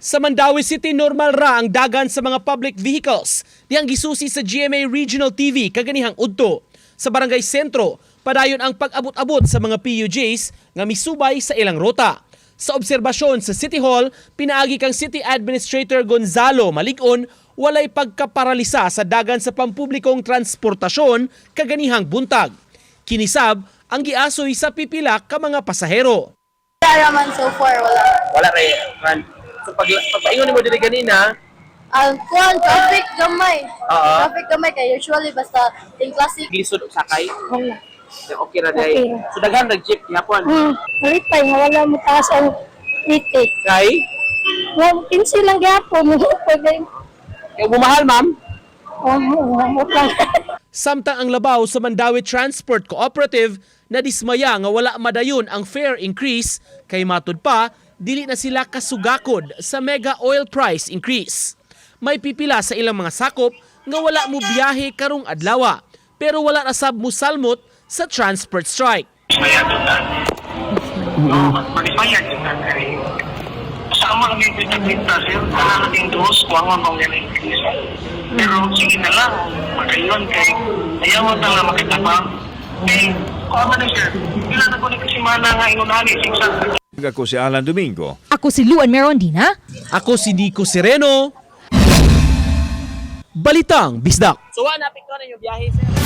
Sa Mandaue City, normal ra ang dagan sa mga public vehicles. Dihang gisusi sa GMA Regional TV kaganihang udto. Sa Barangay Sentro, padayon ang pag-abot-abot sa mga PUJs nga misubay sa ilang ruta. Sa obserbasyon sa City Hall, pinaagi kang City Administrator Gonzalo Malig-on, walay pagkaparalisa sa dagan sa pampublikong transportasyon kaganihang buntag. Kini sab ang giasoy sa pipila ka mga pasahero. Wala raman so far, wala. Wala ray man. So pag pagpaingon nimo diri ganina, Ang kuan, traffic gamay. Oo. Traffic gamay kay usually basta in classic. Lisod og sakay. Wala. Okay ra day. Okay ra. So daghan nag jeep gihapon. Malipay nga wala mo taas ang rate. Kay Nga, 15 lang gyapon. Pag kay bumahal, ma'am. Oh, oh, lang. Samtang ang labaw sa Mandaue Transport Cooperative na dismaya nga wala madayon ang fare increase kay matud pa dili na sila kasugakod sa mega oil price increase. May pipila sa ilang mga sakop nga wala mo biyahe karong adlawa pero wala ra sab musalmot sa transport strike. Dismaya doon na. No, mag-dismaya doon na. Kay sama kami kita-kita, sir. Tanan natin dos, kuha mo bang yan increase. Pero sige na lang, magayon kay ayaw mo tala makita pa. Kay, kuha mo na, sir. Pila na ko ni kasimana nga inunani, 600. Ako si Alan Domingo. Ako si Luan Merondina. Ako si Nico Sereno. Balitang Bisdak. So, wa napik ko ninyo biyahe, sir.